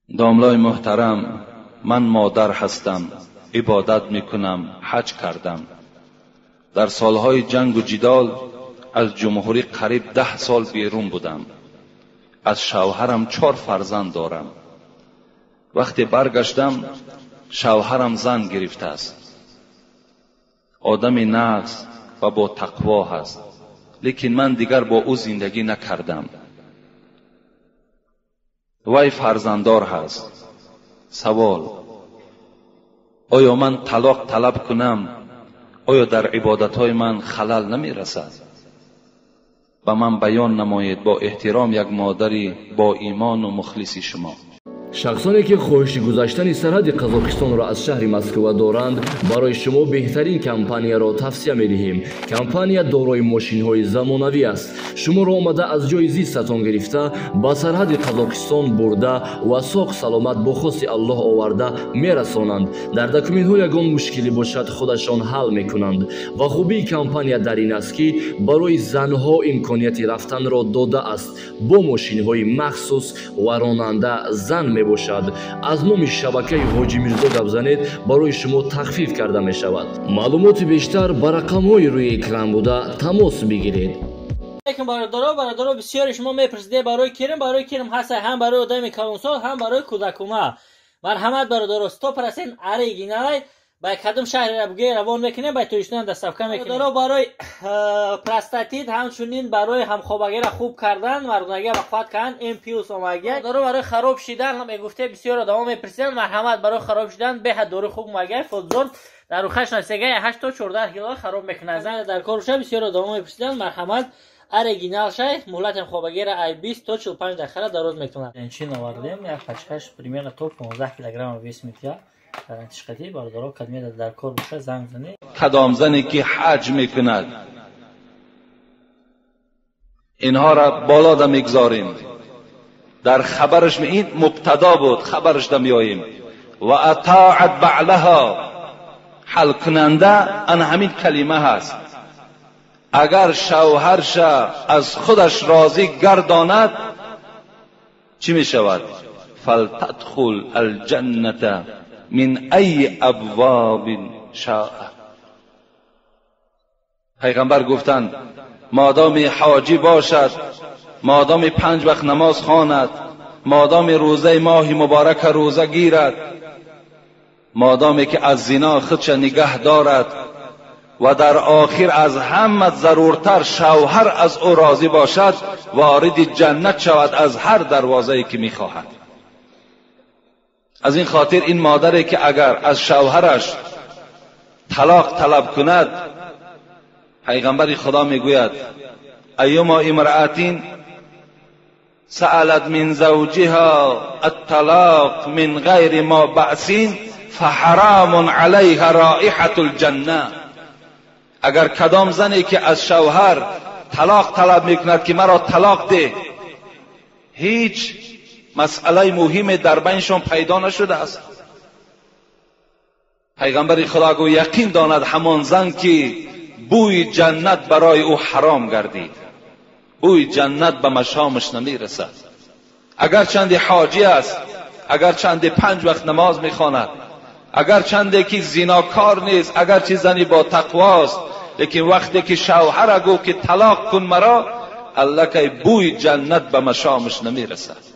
Домлای муҳтарам, ман модар ҳастам, ибодат мекунам, ҳаҷ кардам. Дар солҳои ҷангу ҷидол аз ҷумҳурӣ қариб 10 сол берун будам. Аз шавҳарам 4 фарзанд дорам. Вақте баргаштам, шавҳарам зан гирифтааст. Одами нағз ва бо тақво ҳаст, лекин ман дигар бо ӯ зиндагӣ накардам. Вай фарзанддор ҳаст. Савол: оё ман талоқ талаб кунам, оё дар ибодатҳои ман халал намерасад? Ба ман баён намоед бо эҳтиром як модари бо имону мухлиси шумо. Шахсоне ки хоҳиши гузаштани сарҳади Қазоқистонро аз шаҳри Москва доранд, барои шумо беҳтарин компанияро тавсия медиҳем. Компания дорои мошинҳои замонавӣ аст. Шуморо омада аз ҷои зистатон гирифта, ба сарҳади Қазоқистон бурда ва соғ саломат бо хости Аллоҳ оварда мерасонанд. Дар документҳо ягон мушкилӣ бошад, худашон ҳал мекунанд. Ва хубии компания дар ин аст, ки барои занҳо имконияти рафтанро додааст бо мошинҳои махсус ва ронанда зан мебошад. Аз номи шабакаи Ҳоҷи Мирзо гап занед, барои шумо тахфиф карда мешавад. Маълумоти бештар ба рақамҳои рӯи экран буда тамос бигиред. Алейкум бародаро, бародаро, бисёре шумо мепурсиде барои кирм, барои кирм ҳаста ҳам барои одами калонсол, ҳам барои кӯдакума. Марҳамат бародаро, 100% оригиналай. Ба кадом шаҳре буге равон мекунем, ба Тоҷикистон доставка мекунем. Бародаро, барои простатит, ҳамчунин барои ҳамхобагиро хуб кардан, мардонагиро бақувват кардан, М плюс омагия. Бародаро, барои хароб шидан ҳам мегуфте, бисёр одамо мепурсиданд. Марҳамат, барои хароб шидан беҳад дору хуб омагия. Фотзон дар рухаш насега 8 то 14 кило хароб мекунад. Зан дар кор боша, бисёр одамо мепурсиданд. Марҳамат, оригинал шай, муҳлати ҳамхобагиро ай 20 то 45 дақиқа дароз мекунад. Чин овардем, як пачкаш примерно то 15 килограмм вес метиҳад. Гарантишқати бародаро, кадмеда дар кор боша, занг занед. Кадом зане ки ҳаҷ мекунад, инҳоро боло да мегзорем, дар хабараш ин мубтадо буд, хабараш да меоем. Ва атоат баълаҳо, ҳалкунанда ан ҳамин калима ҳаст. Агар шавҳарша аз худаш розӣ гардонад, чӣ мешавад? فلتدخل الجنة من ای ابواب شاء. پیغمبر گفتند مادام حاجی باشد، مادام 5 وقت نماز خواند، مادام روزه ماه مبارک روزه گیرد، مادامی که از زنا خودش نگه دارد و در آخر از همه ضرورتر شوهر از او راضی باشد، وارد جنت شود از هر دروازه‌ای که میخواهد. از این خاطر این مادری که اگر از شوهرش طلاق طلب کند، پیغمبر خدا میگوید ایما امرأة سألت من زوجها الطلاق من غیر ما بأس فحرام علیها رائحة الجنة. اگر کدام زنی که از شوهر طلاق طلب میکند که مرا طلاق ده، هیچ مسئله مهم در بینشان پیدا نشده است. پیغمبر خدا گو یقین داند همان زن که بوی جنت برای او حرام گردید، بوی جنت به مشامش نمیرسد. اگر چند حاجی است، اگر چند 5 وقت نماز میخواند، اگر چند که زیناکار نیست، اگر چه زنی با تقواست، لیکن وقتی که شوهر گو که طلاق کن مرا، الکی بوی جنت به مشامش نمیرسد.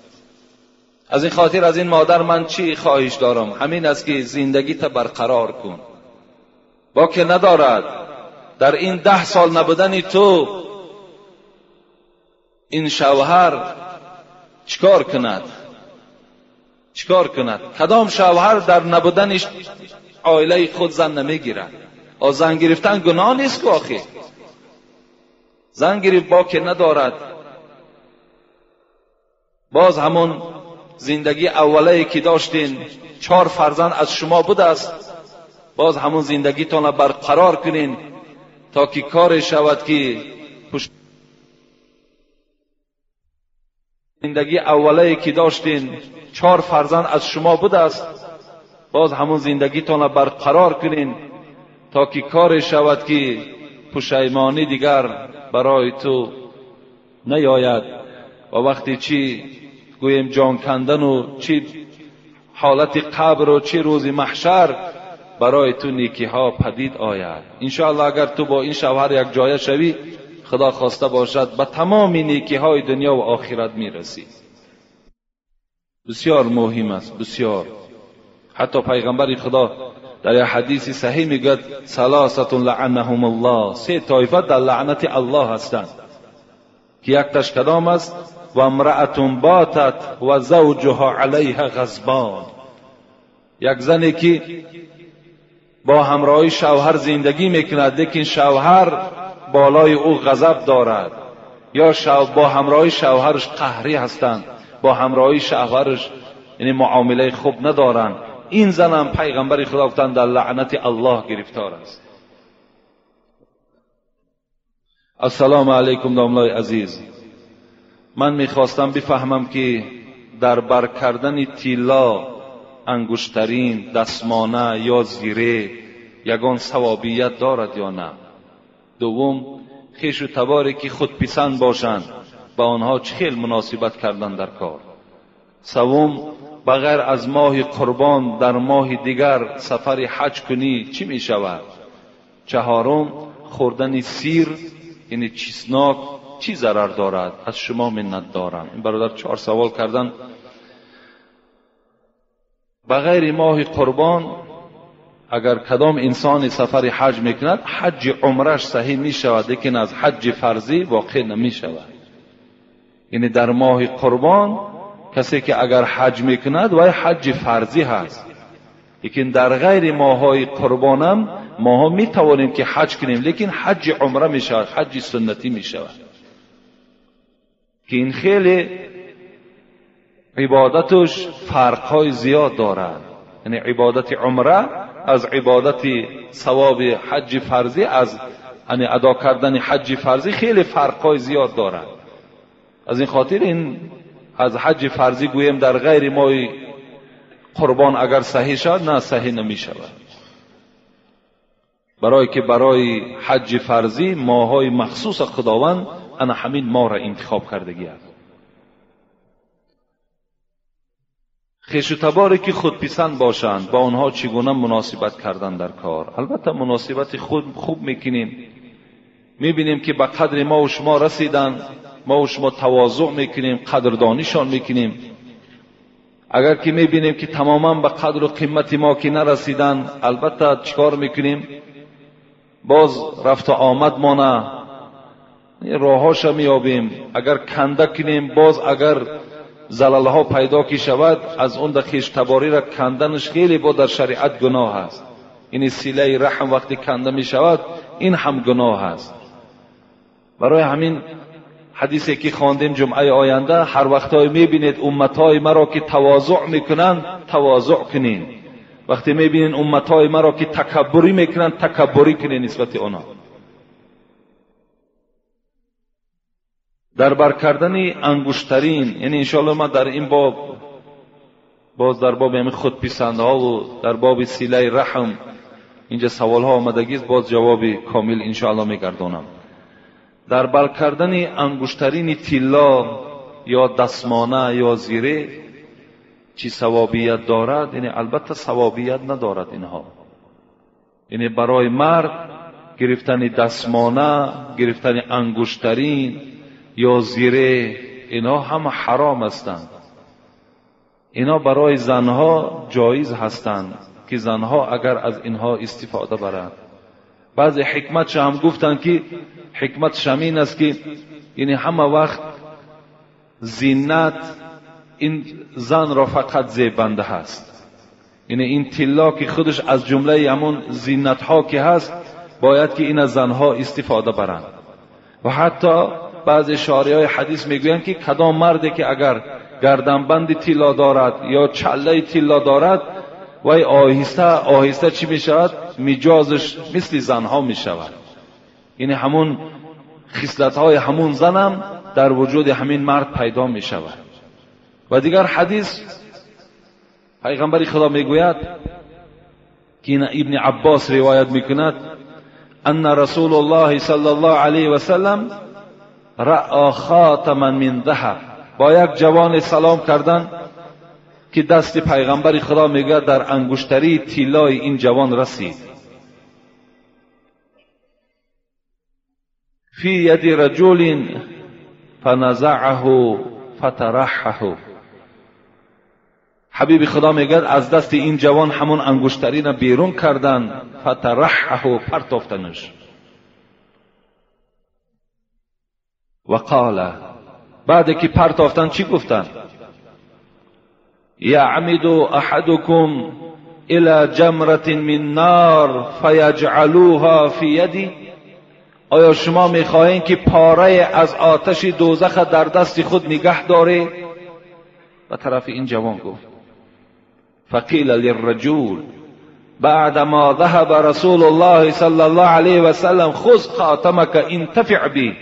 از این خاطر از این مادر من چی خواهش دارم؟ همین است که زندگی تا برقرار کن. با که ندارد در این 10 سال نبودن تو این شوهر چیکار کند؟ چیکار کند؟ کدام شوهر در نبودنش عائله خود زن نمیگیرد؟ زن گرفتن گناه نیست که آخه. زن گرفت با که ندارد، باز همون زندگی اوله که داشتین، 4 فرزند از شما بوده است، باز همون زندگیتان را برقرار کنین تا که کار شود که زندگی اوله که داشتین، 4 فرزند از شما بوده است، باز همون زندگیتان را برقرار کنین تا که کار شود که پشیمانی دیگر برای تو نیاید. و وقتی چی گوییم جان کندن و چی حالت قبر و چه روز محشر برای تو نیکی ها پدید آید. انشاءالله اگر تو با این شوهر یک جایه شوی، خدا خواسته باشد به تمام نیکی های دنیا و آخرت میرسی. بسیار مهم است، بسیار. حتی پیغمبر خدا در یک حدیث صحیح میگوید ثلاثة لعنهم الله، سه طایفه در لعنت الله هستند که یک تاش کدام است؟ و امرأة باتت و زوجها علیها غضبان، یک زنی که با همراهی شوهر زندگی میکند لیکن شوهر بالای او غضب دارد، یا با همراهی شوهرش قهری هستند، با همراهی شوهرش یعنی معامله خوب ندارند. این زنم پیغمبر خدا گفتند در لعنت الله گرفتار است. السلام علیکم داملای عزیز، من میخواستم بفهمم که در بر کردن طلا، انگشترین، دستمانه یا زیره یگان ثوابیت دارد یا نه؟ دوم، خویش و تباری که خودپسند باشند با آنها چه خیل مناسبت کردن در کار؟ سوم، بغیر از ماه قربان در ماه دیگر سفر حج کنی چی می شود؟ چهارم، خوردن سیر یعنی چیسناک چی ضرر دارد؟ از شما منت دارم. این برادر 4 سوال کردن. بغیر ماه قربان اگر کدام انسان سفر حج میکند، حج عمرش صحیح می شود لیکن از حج فرضی واقع نمی شود. یعنی در ماه قربان کسی که اگر حج میکند وای حج فرضی هست، لیکن در غیر ماهای قربانم ماها میتوانیم که حج کنیم لیکن حج عمره میشود، حج سنتی میشود که این خیلی عبادتش فرقهای زیاد دارد. یعنی عبادت عمره از عبادت ثواب حج فرضی، از یعنی ادا کردن حج فرضی خیلی فرقهای زیاد دارد. از این خاطر این از حج فرضی گوییم در غیر ماه قربان اگر صحیح شد، نه صحیح نمی شود، برای که برای حج فرضی ماهای مخصوص خداوند انا همین ماه را انتخاب کردگی است. خویش و تباری که خودپسند باشند با آنها چگونه مناسبت کردن در کار؟ البته مناسبت خود خوب میکنیم، میبینیم که به قدر ما و شما رسیدن، ما و شما تواضع میکنیم، قدردانیشان میکنیم. اگر که میبینیم که تماما به قدر و قیمت ما که نرسیدن، البته چیکار میکنیم؟ باز رفت و آمد مانه راهاش میابیم. اگر کنده کنیم، باز اگر زلالها پیدا که شود، از اون در خویش تباری را کندنش خیلی با در شریعت گناه است. این سیله رحم وقتی کنده می شود این هم گناه است. برای همین حدیثی که خواندیم جمعه آینده، هر وقتای میبینید امتهای مرا که تواضع میکنند تواضع کنین، وقتی میبینید امتهای مرا که تکبری میکنند تکبری کنین نسبت آنها. در بر کردن انگشترین، یعنی انشاءالله ما در این باب باز در باب همین خودپسندها و در باب سیله رحم اینجا سوال ها آمدگی است، باز جواب کامل انشاءالله میگردانم. در بر کردن انگشترین طلا یا دستمانه یا زیره چی ثوابیت دارد؟ یعنی البته ثوابیت ندارد اینها. یعنی برای مرد گرفتن دستمانه، گرفتن انگشترین یا زیره، اینا هم حرام هستند. اینا برای زنها جایز هستند که زنها اگر از اینها استفاده برند. بعضی حکمتش هم گفتند که حکمت این است که یعنی همه وقت زینت این زن را فقط زیبنده هست. یعنی این طلا که خودش از جمله همون زینت ها که هست، باید که این از زنها استفاده برند. و حتی بعضی شارح های حدیث میگویند که کدام مردی که اگر گردنبند طلا دارد یا چله طلا دارد، وی آهسته آهسته چی میشود؟ مجازش مثل زنها میشود. یعنی همون خصلت های همون زنم در وجود همین مرد پیدا میشود. و دیگر حدیث پیغمبر خدا میگوید که این ابن عباس روایت میکند، ان رسول الله صلی الله علیه و سلم رأى خاتما من ذهب. با یک جوان سلام کردن، که دست پیغمبر خدا میگه در انگشتری طلای این جوان رسید. فی ید رجل فنزعه فطرحه. حبیب خدا میگه از دست این جوان همون انگشتری را بیرون کردن، فطرحه، پرتافتنش. و قال، بعد که پرتافتن چی گفتن؟ یعمد احدکم الى جمرة من نار فیجعلوها فی یدی. آیا شما میخواهید که پاره از آتش دوزخ در دست خود نگه داره؟ و طرف این جوان گفت. فقیل للرجل بعدما ذهب رسول الله صلی الله علیه وسلم خذ خاتمک انتفع به.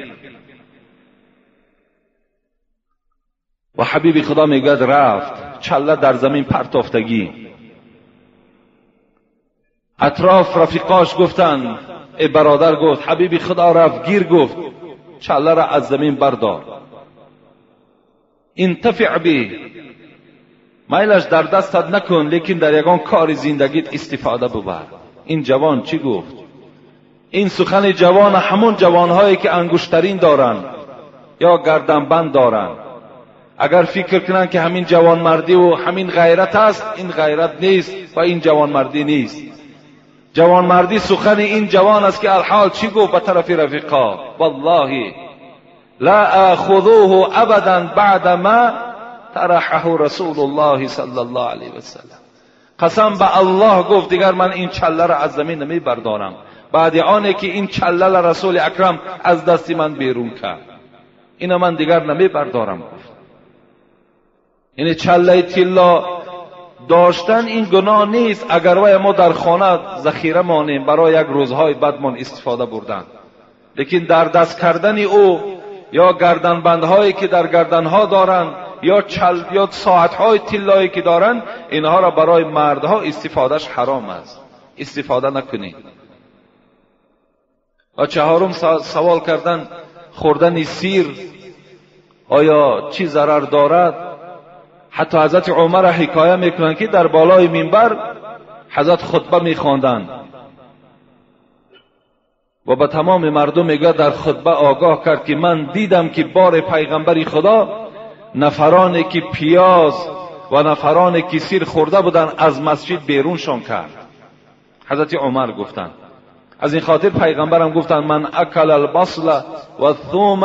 و حبیب خدا میگه رفت، چله در زمین پرتافتگی. اطراف رفیقاش گفتن، ای برادر گفت، حبیب خدا رفت گیر گفت چله را از زمین بردار، انتفع به، میلش در دستت نکن، لیکن در یگان کار زندگیت استفاده ببر. این جوان چی گفت؟ این سخن جوان همون جوانهایی که انگشترین دارن یا گردنبند دارن، اگر فکر کنن که همین جوانمردی و همین غیرت است، این غیرت نیست و این جوانمردی نیست. جوانمردی سخن این جوان است که الحال چی گفت به طرف رفیقا؟ والله لا آخذوه ابدا بعد ما طرحه رسول الله صلی الله علیه وسلم. قسم به الله گفت دیگر من این چله را از زمین نمی بردارم بعد آنه که این چله رسول اکرم از دست من بیرون کرد، اینو من دیگر نمی بردارم گفت. یعنی چله طلا داشتن این گناه نیست اگر وای ما در خانه ذخیره مانیم برای یک روزهای بدمان استفاده بردن، لیکن در دست کردن او یا گردنبندهایی که در گردنها دارند یا چل یا ساعتهای طلایی که دارند، اینها را برای مردها استفادهش حرام است، استفاده نکنید. و چهارم سوال کردن خوردن سیر آیا چی ضرر دارد؟ حتی حضرت عمر را حکایه میکنند که در بالای منبر حضرت خطبه میخواندند و به تمام مردم میگه در خطبه آگاه کرد که من دیدم که بار پیغمبر خدا نفرانی که پیاز و نفرانی که سیر خورده بودند از مسجد بیرونشان کرد. حضرت عمر گفتند از این خاطر پیغمبرم گفتند من اکل البصل و الثوم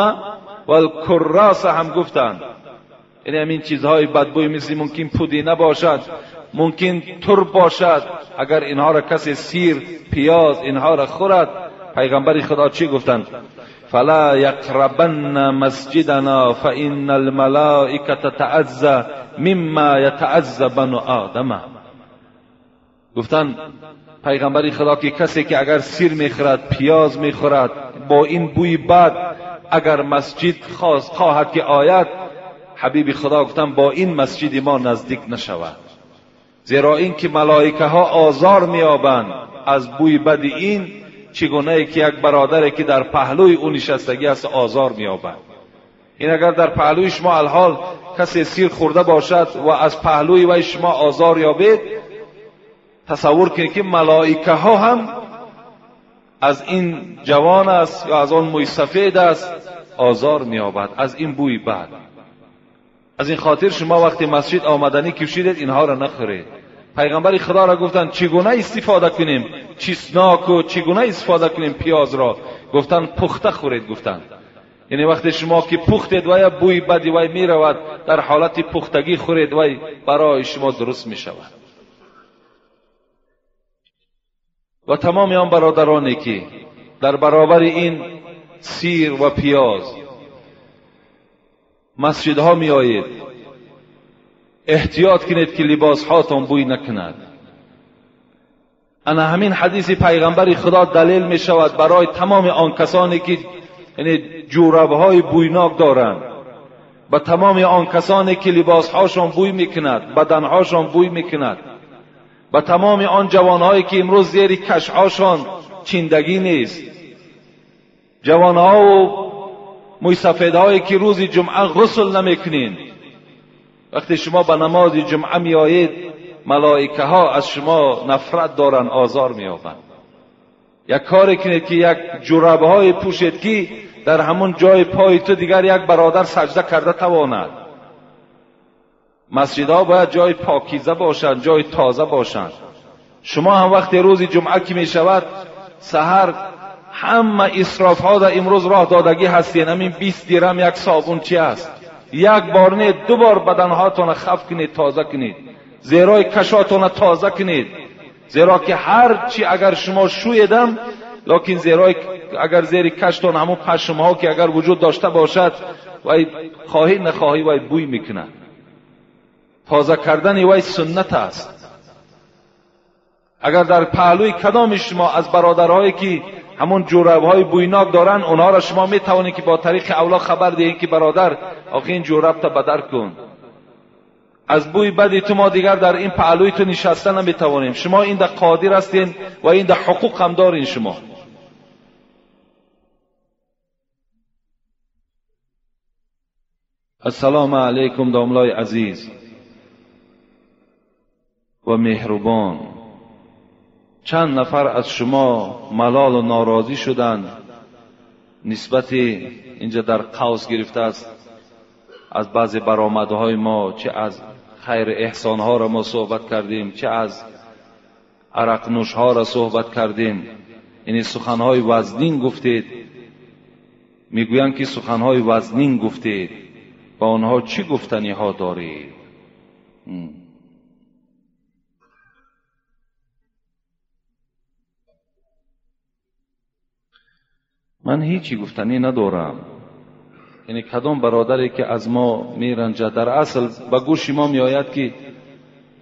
و الکراس هم گفتند، یعنی همین چیزهای بدبوی مثل ممکن پودینه باشد، ممکن ترب باشد، اگر اینها را کسی سیر پیاز اینها را خورد، پیغمبر خدا چی گفتند؟ فلا یقربن مسجدنا فان الملائکه تتعزى مما یتعزى بنو آدم. گفتند پیغمبر خدا که کسی که اگر سیر میخورد پیاز میخورد با این بوی بد اگر مسجد خواهد که آید، حبیب خدا گفتن با این مسجد ما نزدیک نشود، زیرا این که ملائکه ها آزار میابند از بوی بد این، چگونه که یک برادر که در پهلوی او نشستگی است آزار میابند. این اگر در پهلوی شما الحال کسی سیر خورده باشد و از پهلوی وی شما آزار یابید، تصور کنید که ملائکه ها هم از این جوان است یا از آن موی سفید است آزار میابد از این بوی بد. از این خاطر شما وقتی مسجد آمدنی کشیدید اینها را نخورید. پیغمبر خدا را گفتند چگونه استفاده کنیم چیسناک و چگونه استفاده کنیم پیاز را؟ گفتند پخته خورید. گفتند یعنی وقتی شما که پختید و یا بوی بدی وی میرود، در حالت پختگی خورید وی برای شما درست میشود. و تمام آن برادرانی که در برابر این سیر و پیاز مسجدها می آیید، احتیاط کنید که لباس هاتان بوی نکند. انا همین حدیث پیغمبر خدا دلیل می شود برای تمام آن کسانی که یعنی جورب های بویناک دارند، و تمام آن کسانی که لباس هاشان بوی میکند، بدنهاشان بوی میکند، و تمام آن جوانهایی که امروز زیر کشهاشان چیندگی نیست، جوانها و موی سفیدهایی که روز جمعه غسل نمیکنین، وقتی شما به نماز جمعه میآیید ملائکه ها از شما نفرت دارند، آزار مییابند. یک کاری کنید که یک جرابه های پوشید که در همون جای پای تو دیگر یک برادر سجده کرده تواند. مسجدها باید جای پاکیزه باشند، جای تازه باشند. شما هم وقتی روز جمعه که می شود سحر همه اسراف ها در امروز راه دادگی هستین. همین 20 درهم یک صابون چی است؟ یک بار نه دو بار بدنهاتون خف کنید، تازه کنید، زیرای کشاتون تازه کنید. زیرا که هر چی اگر شما شویدم، لکن زیرای اگر زیر کشتون همون پشم ها که اگر وجود داشته باشد وای خواهی نخواهی وای بوی میکنه. تازه کردن وای سنت است. اگر در پهلوی کدام شما از برادرهایی که همون جورب های بویناک دارن، اونها را شما میتوانید که با طریق اولا خبر دهید که برادر آخه این جورب تا بدر کن، از بوی بدی تو ما دیگر در این پهلوی تو نشسته نمیتوانیم. شما این ده قادر هستین و این ده حقوق هم دارین شما. السلام علیکم داملای عزیز و مهربان. چند نفر از شما ملال و ناراضی شدند نسبت اینجا در قوس گرفته است از بعضی برآمدهای ما، چه از خیر احسانها را ما صحبت کردیم، چه از عرق نوشها را صحبت کردیم. یعنی سخنهای وزنین گفتید. میگویند که سخنهای وزنین گفتید، با آنها چی گفتنی ها دارید؟ من هیچی گفتنی ندارم. یعنی کدام برادری که از ما میرنجد، در اصل به گوش ما میآید که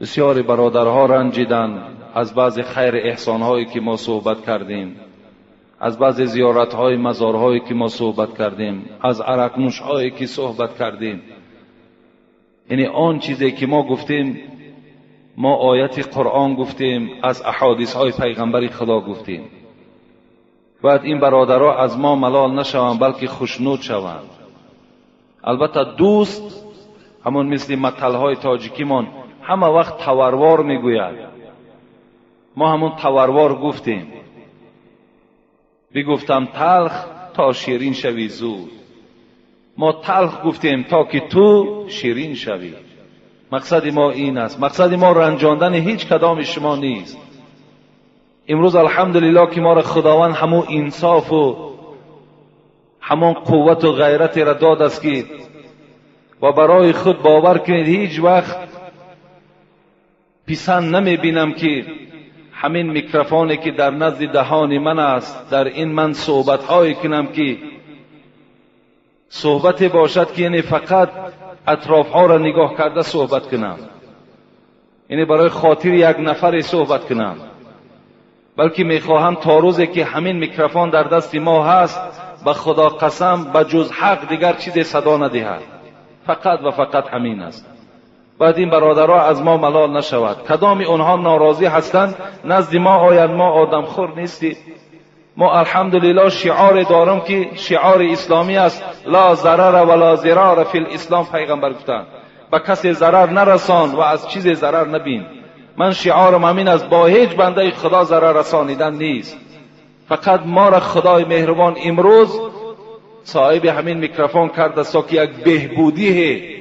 بسیاری برادرها رنجیدند از بعض خیر احسانهایی که ما صحبت کردیم، از بعض زیارتهای مزارهایی که ما صحبت کردیم، از عرق نوشهایی که صحبت کردیم. یعنی آن چیزی که ما گفتیم، ما آیت قرآن گفتیم، از احادیث های پیغمبر خدا گفتیم. باید این برادرها از ما ملال نشوند، بلکه خوشنود شوند. البته دوست همون مثل متلهای تاجیکیمان همه وقت توروار میگوید. ما همون توروار گفتیم. بگفتم تلخ تا شیرین شوی زود. ما تلخ گفتیم تا که تو شیرین شوی. مقصد ما این است. مقصد ما رنجاندن هیچ کدام شما نیست. امروز الحمدلله که ما را خداوند همون انصاف و همون قوت و غیرت را داد است که و برای خود باور کنید هیچ وقت پسند نمی بینم که همین میکروفونی که در نزد دهان من است در این من صحبت های کنم که صحبت باشد که یعنی فقط اطراف ها را نگاه کرده صحبت کنم، یعنی برای خاطر یک نفر صحبت کنم، بلکه میخواهم تا روزی که همین میکروفون در دست ما هست به خدا قسم به جز حق دیگر چیز صدا ندهد. فقط و فقط همین است. بعد این برادرها از ما ملال نشود. کدام اونها ناراضی هستند نزد ما آید. ما آدم خور نیستیم. ما الحمدلله شعار دارم که شعار اسلامی است، لا ضرر ولا ضرار فی الاسلام. پیغمبر گفتند به کسی ضرر نرسان و از چیز ضرر نبین. من شعارم همین است، با هیچ بنده خدا ضرر رسانیدن نیست. فقط ما را خدای مهربان امروز صاحب همین میکروفون کرده است که یک بهبودی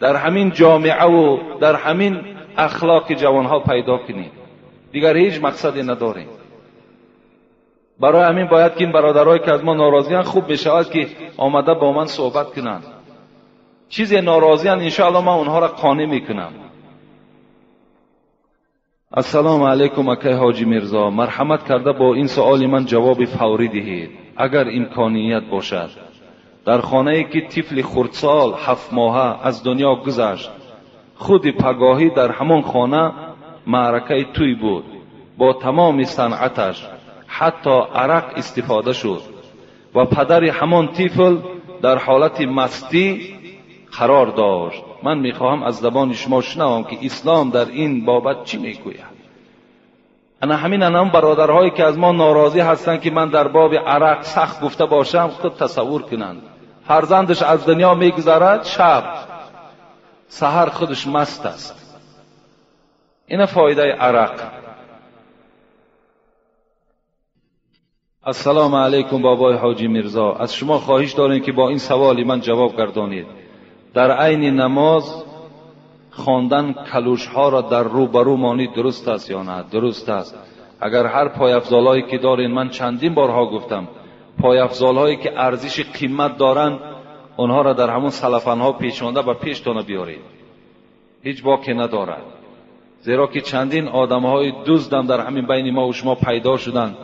در همین جامعه و در همین اخلاق جوانها پیدا کنیم. دیگر هیچ مقصدی نداریم. برای همین باید که این برادرایی که از ما ناراضیان خوب بشود که آمده با من صحبت کنند. چیزی ناراضیان انشاءالله من اونها را قانع میکنم. السلام علیکم اکای حاجی میرزا، مرحمت کرده با این سؤال من جواب فوری دهید اگر امکانیت باشد. در خانه ای که طفل خردسال 7 ماهه از دنیا گذشت، خود پگاهی در همان خانه معرکه توی بود با تمام صنعتش، حتی عرق استفاده شد و پدر همان طفل در حالت مستی قرار داشت. من میخواهم از زبان شما شنوم که اسلام در این بابت چی میگوید. انا همین انام برادرهایی که از ما ناراضی هستند که من در باب عرق سخت گفته باشم، خود تصور کنند فرزندش از دنیا میگذرد، شب سحر خودش مست است. این فایده عرق. السلام علیکم بابای حاجی میرزا، از شما خواهش داریم که با این سوالی من جواب گردانید. در عین نماز خواندن کلوش ها را در رو برو مانید درست است یا نه؟ درست است. اگر هر پایافزالهایی که دارین، من چندین بارها گفتم، پایافزالهایی که ارزش قیمت دارند آنها را در همون سلفنها پیچانده و پیشتان بیارید، هیچ باکی ندارد. زیرا که چندین آدمهای دزدم در همین بین ما و شما پیدا شدند،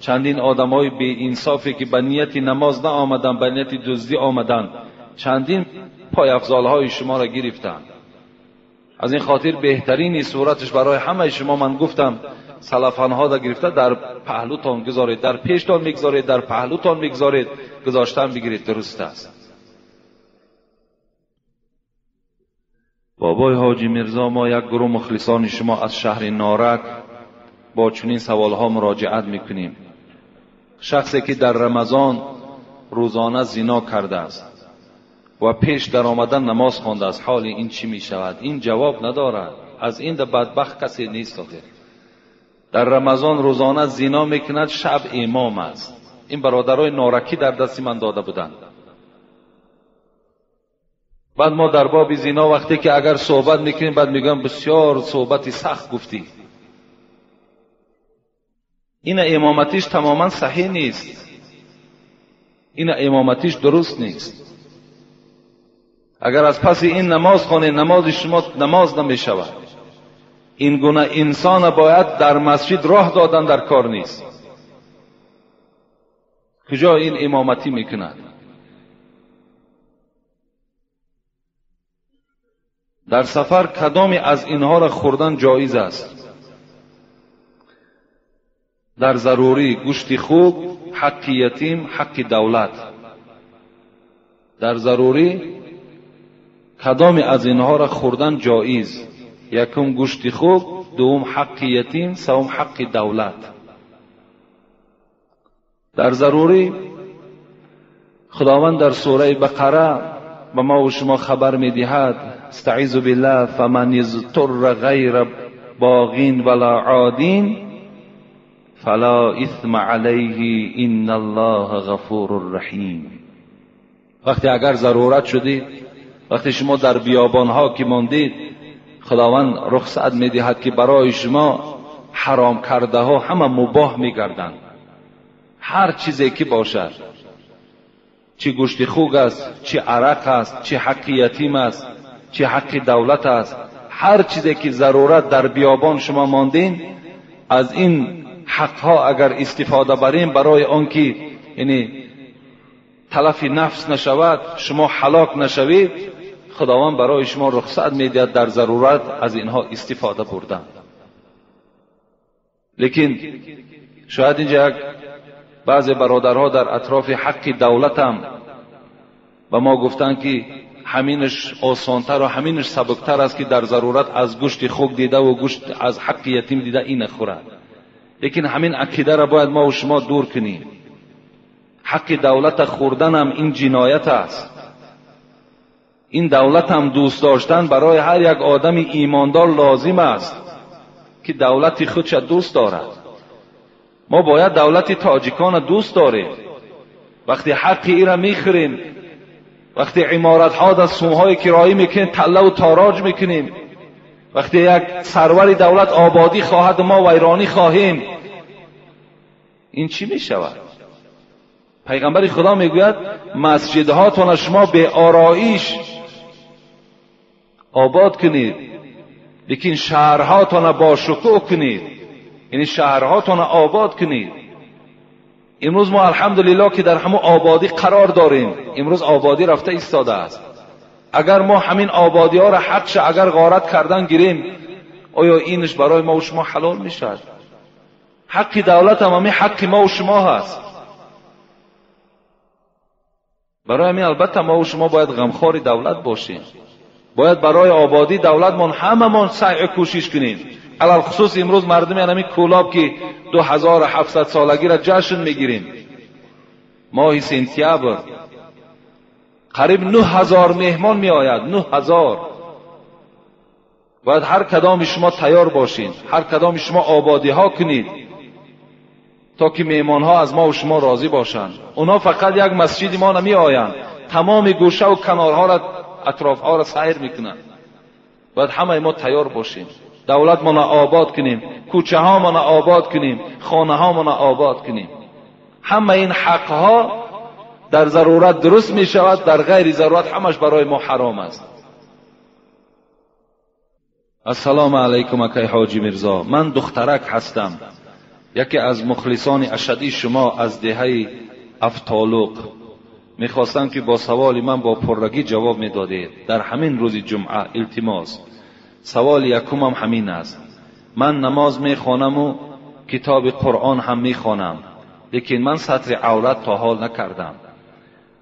چندین آدمهای بی انصافی که به نیت نماز نه آمدن، به نیت دزدی آمدند، چندین پایافزالهای شما را گرفتند. از این خاطر بهترین صورتش برای همه شما من گفتم، سلفنها را گرفته در پهلوتان گذارید، در پیشتان میگذارید، در پهلوتان میگذارید، گذاشتن بگیرید، درست است. بابای حاجی میرزا، ما یک گروه مخلصان شما از شهر نارک با چنین سوالها مراجعت میکنیم. شخصی که در رمضان روزانه زنا کرده است و پیش در آمدن نماز خوانده است، حال این چی می شود؟ این جواب ندارد. از این بدبخت کسی نیست. آخر در رمضان روزانه زنا میکند، شب امام است. این برادرای نارکی در دست من داده بودند. بعد ما در باب زنا وقتی که اگر صحبت میکنیم، بعد میگم بسیار صحبت سخت گفتی. این امامتیش تماما صحیح نیست، این امامتیش درست نیست. اگر از پس این نماز خوانید، نماز شما نماز نمی شود. این گونه انسان باید در مسجد راه دادن در کار نیست. کجا این امامتی میکند؟ در سفر کدامی از اینها را خوردن جایز است؟ در ضروری گوشت خوک، حق یتیم، حق دولت. در ضروری کدامی از اینها را خوردن جایز؟ یکم گوشت خوک، دوم حق یتیم، سوم حق دولت. در ضروری خداوند در سوره بقره به ما و شما خبر میدهد، استعیذ بالله فمن اضطر غیر باغ ولا عاد فلا اثم علیه ان الله غفور رحیم. وقتی اگر ضرورت شدید، وقتی شما در بیابان ها که ماندید، خداوند رخصت میدهد که برای شما حرام کرده ها همه مباح میگردند. هر چیزی که باشد، چی گوشت خوک است، چی عرق است، چی حق یتیم است، چی حق دولت است، هر چیزی که ضرورت در بیابان شما ماندین، از این حقها اگر استفاده بریم برای آنکه یعنی تلف نفس نشود، شما هلاک نشوید، خداوند برای شما رخصت میدهد در ضرورت از اینها استفاده بردن. لیکن شاید اینجا یک بعضی برادرها در اطراف حق دولت هم به ما گفتن که همینش آسانتر و همینش سبکتر است که در ضرورت از گوشت خوک دیده و گوشت از حق یتیم دیده این خورد. لیکن همین عقیده را باید ما و شما دور کنیم. حق دولت خوردن هم این جنایت است. این دولت هم دوست داشتن برای هر یک آدم ایماندار لازم است که دولت خودش دوست دارد. ما باید دولت تاجیکان دوست داریم. وقتی حق ای را میخوریم، وقتی عمارت ها در سومهای کرایی میکنیم، تله و تاراج میکنیم، وقتی یک سرور دولت آبادی خواهد ما ویرانی خواهیم، این چی میشود؟ پیغمبر خدا میگوید مسجدهاتون شما به آرایش آباد کنید، لیکن شهرهاتون با شکوه کنید، یعنی شهرهاتون آباد کنید. امروز ما الحمدلله که در همون آبادی قرار داریم. امروز آبادی رفته ایستاده است. اگر ما همین آبادی ها را حقش اگر غارت کردن گیریم، آیا اینش برای ما و شما حلال میشد؟ حق دولت هم همین حق ما و شما هست. برای همین البته ما و شما باید غمخوار دولت باشیم. باید برای آبادی دولتمان هممان سعی کوشش کنیم. علی‌الخصوص امروز مردم همین کولاب که 2700 سالگی را جشن میگیریم، ماه سنتیابر قریب 9000 مهمان می آید. 9000. باید هر کدام شما تیار باشین، هر کدام شما آبادی ها کنید تا که میمان ها از ما و شما راضی باشند. اونا فقط یک مسجد ما نمی آیند، تمام گوشه و کنارها را، اطراف ها را سیر میکنند. باید همه ما تیار باشیم، دولت ما آباد کنیم، کوچه ها ما آباد کنیم، خانه ها ما آباد کنیم. همه این حق ها در ضرورت درست می شود، در غیر ضرورت همش برای ما حرام است. السلام علیکم اکای حاجی میرزا، من دخترک هستم، یکی از مخلصان اشدی شما از دهه افتالوق. میخواستم که با سوال من با پررگی جواب میدادید در همین روز جمعه. التماس. سوال یکمم همین است. من نماز میخوانم و کتاب قرآن هم میخوانم، لیکن من ستر عورت تا حال نکردم.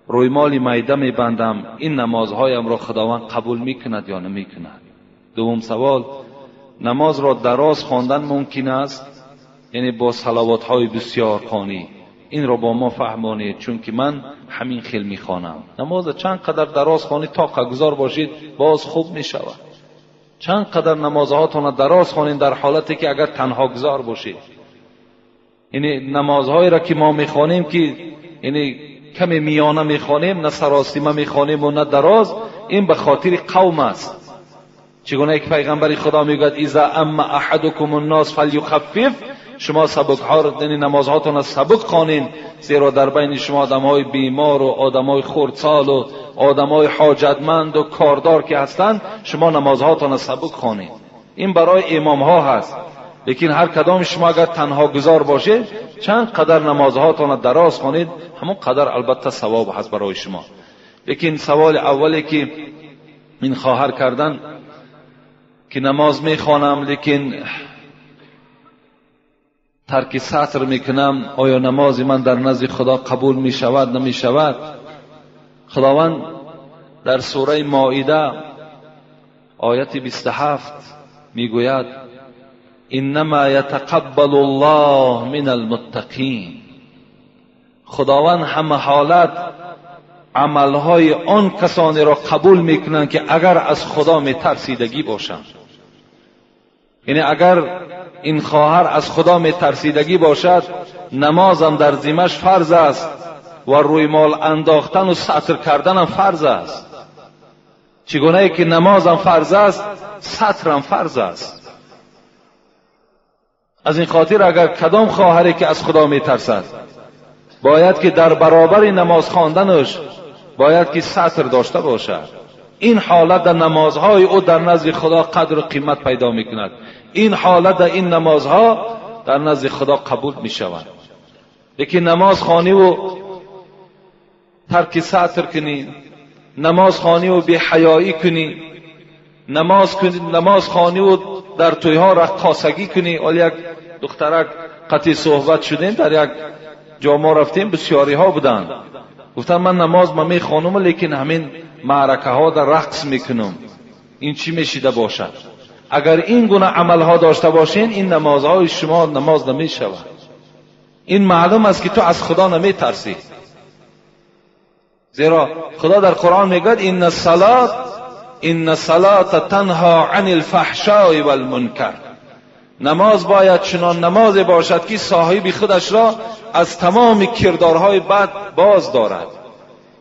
رویمال میده میبندم. این نمازهایم را خداوند قبول میکند یا نمیکند؟ دوم سوال، نماز را دراز خواندن ممکن است؟ یعنی با صلوات های بسیار خوانی. این را با ما فهمانید، چون که من همین خیل میخوانم. نماز چند قدر دراز خوانی تا گذار باشید باز خوب میشود. چند قدر نمازهاتون دراز خوانید در حالتی که اگر تنها گذار باشید. یعنی نمازهایی را که ما میخوانیم که یعنی کمی میانه میخوانیم، نه سراسیمه میخوانیم و نه دراز، این به خاطر قوم است. چگونه که پیغمبر خدا میگوید اذا اما احدکم الناس فلیخفف، شما سبک ها را، یعنی نمازهاتون را سبک خوانین، زیرا در بین شما آدمهای بیمار و آدمهای خردسال و آدمهای حاجتمند و کاردار که هستند، شما نمازهاتون را سبک خوانین. این برای امام ها هست. لیکن هر کدام شما اگر تنها گذار باشه، چند قدر نمازهاتون را دراز خوانید، همون قدر البته ثواب هست برای شما. لیکن سوال اولی که این خواهر کردن که نماز میخوانم لیکن ترک ستر میکنم، آیا نماز من در نزد خدا قبول میشود نمیشود؟ خداوند در سوره مائده آیت 27 میگوید انما یتقبل الله من المتقین. خداوند همه حالت عملهای آن کسانی را قبول میکنند که اگر از خدا میترسیدگی باشند. یعنی اگر این خواهر از خدا میترسیدگی باشد، نمازم در ذمه‌اش فرض است و روی مال انداختن و ستر کردنم فرض است. چگونه که نمازم فرض است، سترم فرض است. از این خاطر اگر کدام خواهری که از خدا میترسد، باید که در برابر نماز خواندنش باید که ستر داشته باشد. این حالت در نمازهای او در نزد خدا قدر و قیمت پیدا میکند. این حالت در این نمازها در نزد خدا قبول میشود. لیکن نماز خوانی و ترک ستر کنی، نماز خوانی و بی‌حیایی کنی، نماز خوانی و در تویها رقاصگی کنی. حالا یک دخترک قطعی صحبت شدیم، در یک جا ما رفتیم، بسیاری ها بودند. گفتن من نماز ما میخوانم لیکن همین معرکه ها در رقص میکنم، این چی میشیده باشد؟ اگر این گونه عمل ها داشته باشین، این نمازهای شما نماز نمیشود. این معلوم است که تو از خدا نمیترسی، زیرا خدا در قرآن میگوید ان الصلاة تنها عن الفحشاء والمنکر. نماز باید چنان نماز باشد که صاحب خودش را از تمام کردارهای بد باز دارد.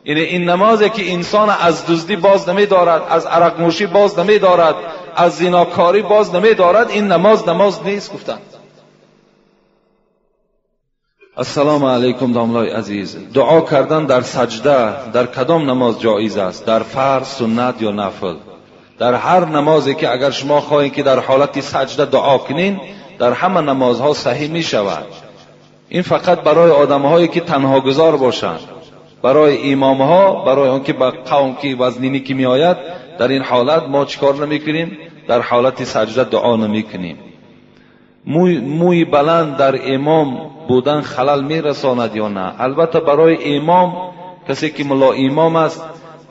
یعنی این نمازی که انسان از دزدی باز نمی دارد، از عرق نوشی باز نمی دارد، از زیناکاری باز نمی دارد، این نماز نماز نیست. گفتند السلام علیکم داملای عزیز، دعا کردن در سجده در کدام نماز جایز است؟ در فرض، سنت یا نفل؟ در هر نمازی که اگر شما خواهید که در حالت سجده دعا کنین، در همه نمازها صحیح می شود. این فقط برای آدمهایی که تنها گذار باشند، برای امامها، برای آنکه به قوم که وزنینی که می آید، در این حالت ما چیکار نمی کنیم؟ در حالت سجده دعا نمی کنیم. موی بلند در امام بودن خلل می رساند یا نه؟ البته برای امام، کسی که ملا امام است،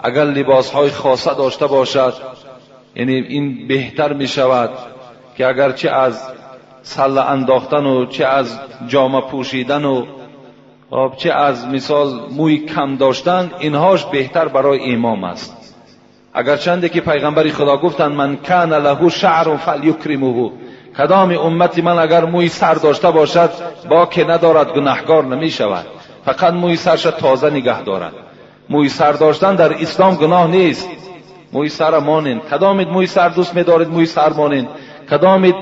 اگر لباس های خاصه داشته باشد، یعنی این بهتر می شود که اگر چه از سله انداختن و چه از جامه پوشیدن و چه از مثال موی کم داشتن، اینهاش بهتر برای امام است. Агарчанде ки пайғамбари Худо гуфтанд ман кана лаҳу шаърун фалюкримуҳу, кадоми уммати ман агар мӯи сар дошта бошад боке надорад, гунаҳгор намешавад, фақат мӯи сарша тоза нигаҳ дорад. Мӯи сар доштан дар ислом гуноҳ нест. Мӯи сара монед. Кадомид мӯи сар дӯст медоред, мӯи сар монед. Кадомид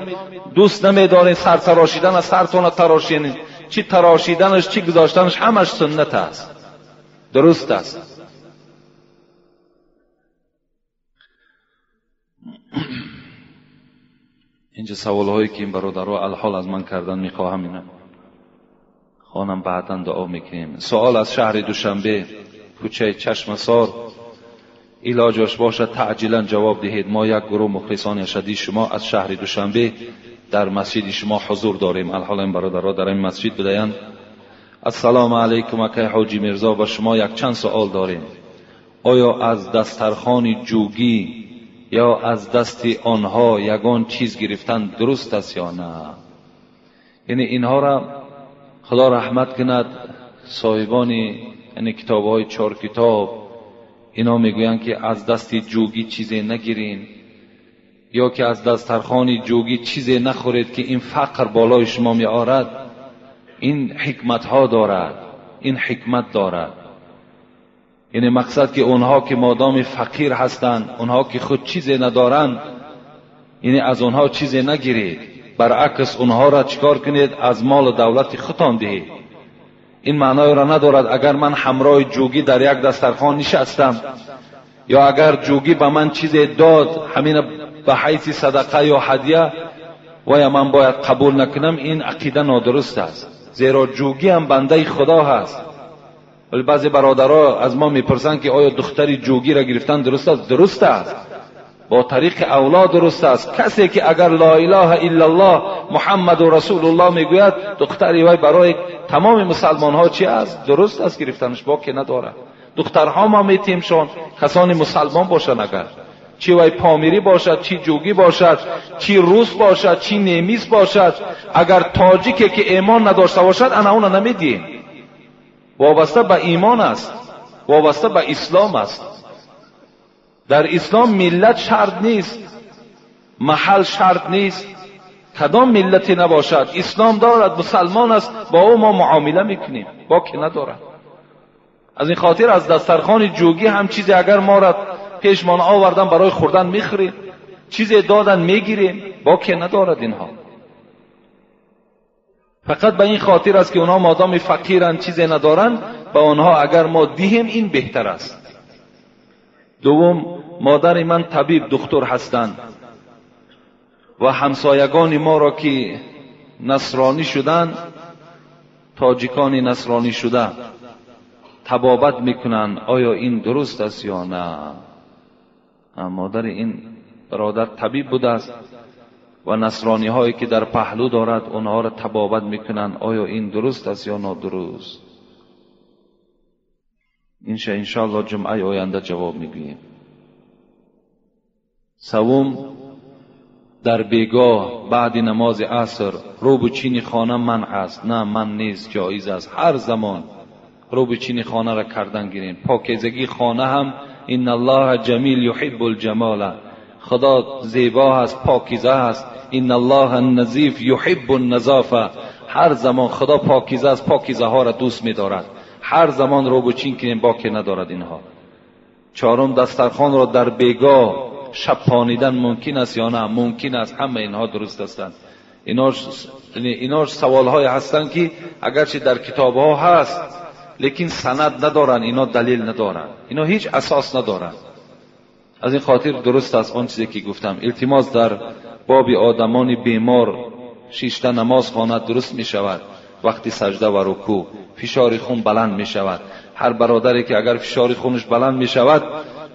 дӯст намедоред сар тарошидан, сартона тарошинед. Чӣ тарошиданаш, чӣ гузоштанаш ҳамаш суннат аст, дуруст аст. Инҷа саволҳое ки ин бародаро алҳол аз ман кардан мехоҳам, ина хонам, баъдан дуо мекунем. Суол аз шаҳри Душанбе, кӯчаи Чашмасор. Илоҷаш бошад таъҷилан ҷавоб диҳед. Мо як гурӯҳ мухлисони ашадии шумо аз шаҳри Душанбе дар масҷиди шумо ҳузур дорем. Алҳол ин бародаро дар ин масҷид будаянд. Ассалому алайкум акай ҳоҷи Мирзо, ба шумо якчанд суол дорем. Оё аз дастархони ҷугӣ ё аз дасти онҳо ягон чиз гирифтан дуруст аст ё на? Яъне инҳоро Худо раҳмат кунад, соҳибони яъне китобҳои чор китоб, ино мегӯянд ки аз дасти ҷугӣ чизе нагирин ё ки аз дастархони ҷугӣ чизе нахӯред ки ин фақр болои шумо меорад. Ин ҳикматҳо дорад, ин ҳикмат дорад. Яъне мақсад ки онҳо ки модоми фақир ҳастанд, онҳо ки худ чизе надоранд, яъне аз онҳо чизе нагиред, баръакс онҳоро чикор кунед? Аз молу давлати худтон диҳед. Ин маъноеро надорад агар ман ҳамроҳи ҷугӣ дар як дастархон нишастам ё агар ҷугӣ ба ман чизе дод, ҳамина ба ҳайси садақа ё ҳадя вая ман бояд қабул накунам. Ин ақида нодуруст аст, зеро ҷугӣ ҳам бандаи Худо ҳаст. Вале баъзе бародаро аз мо мепурсанд ки оё духтари ҷугиро гирифтан дуруст аст? Дуруст аст, бо тариқи авло дуруст аст. Касе ки агар ла илаҳа иллаллоҳ муҳаммаду расулуллоҳ мегӯяд, духтари вай барои тамоми мусалмонҳо чи аст? Дуруст аст гирифтанаш, боке надорад. Духтарҳо мо метиҳемшон, касони мусалмон бошанд, агар чӣ вай помирӣ бошад, чӣ ҷугӣ бошад, чӣ рус бошад, чӣ немис бошад, агар тоҷике ки имон надошта бошад, ана уна намедиҳем. Вобаста ба имон аст, вобаста ба ислом аст. Дар ислом миллат шарт нест, маҳал шарт нест, кадом миллате набошад, ислом дорад, мусалмон аст, бо ӯ мо муомила мекунем, боке надорад. Аз ин хотир аз дастархони ҷугӣ ҳам чизе агар моро пешмон овардан барои хӯрдан мехӯрем, чизе додан мегирем, боке надорад инҳо. Фақат ба ин хотир аст ки онҳо модоми фақиранд, чизе надоранд, ба онҳо агар мо диҳем ин беҳтар аст. Дуввум, модари ман табиб духтур ҳастанд ва ҳамсоягони моро ки насронӣ шуданд, тоҷикони насронӣ шуда табобат мекунанд, оё ин дуруст аст ё на? Модари ин бародар табиб будааст ва насрониҳое ки дар паҳлӯ дорад онҳоро табобат мекунанд, оё ин дуруст аст ё нодуруст? Инша иншоаллоҳ ҷумъаи оянда ҷавоб мегӯем. Севум, дар бегоҳ баъди намози аср рӯбу чини хона манъ аст? На, манъ нест, ҷоиз аст. Ҳар замон рӯбу чини хонаро кардан гирем. Покизагии хона ҳам инна аллоҳа ҷамил юҳиббул ҷамола, Худо зебо ҳаст, покиза ҳаст. Инна аллоҳа назиф юҳиббун назофа, ҳар замон Худо покиза аст, покизаҳоро дӯст медорад. Ҳар замон рӯбу чин кунем, боке надорад инҳо. Чорум, дастархонро дар бегоҳ шабпонидан мумкин аст ё на? Мумкин аст. Ҳама инҳо дуруст ҳастанд. Ино саволҳое ҳастанд ки агарчи дар китобҳо ҳаст, лекин санад надоранд, ино далил надоранд, ино ҳеҷ асос надоранд. Аз ин хотир дуруст аст он чизе ки гуфтам. Илтимос, дар боби одамони бемор шишта намоз хонад дуруст мешавад. Вақти сажда ва рукӯъ фишори хун баланд мешавад. Ҳар бародаре ки агар фишори хунаш баланд мешавад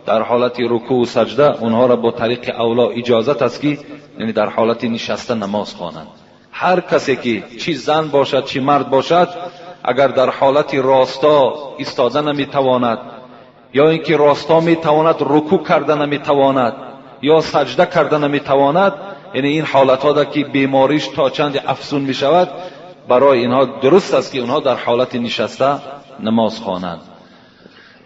дар ҳолати рукӯъ ва сажда, онҳоро бо тариқи авло иҷозат аст ки яъне дар ҳолати нишаста намоз хонанд. Ҳар касе ки чӣ зан бошад чӣ мард бошад, агар дар ҳолати росто истода наметавонад ё ин ки росто метавонад рукӯъ карда наметавонад ё сажда карда наметавонад, яъне ин ҳолатҳо ки бемориш то чанде афзун мешавад, барои инҳо дуруст аст ки онҳо дар ҳолати нишаста намоз хонанд.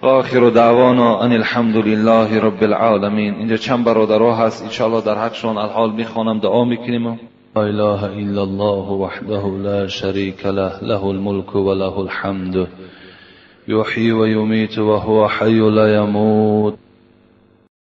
و آخر دعوانا ان الحمد لله رب العالمین. اینجا چند برادرها هست، انشاءالله در حقشون الحال میخوانم، دعا میکنیم. لا اله الا الله وحده لا شریک له، له الملك وله الحمد، یحیی و یمیت و هو حی لا یموت.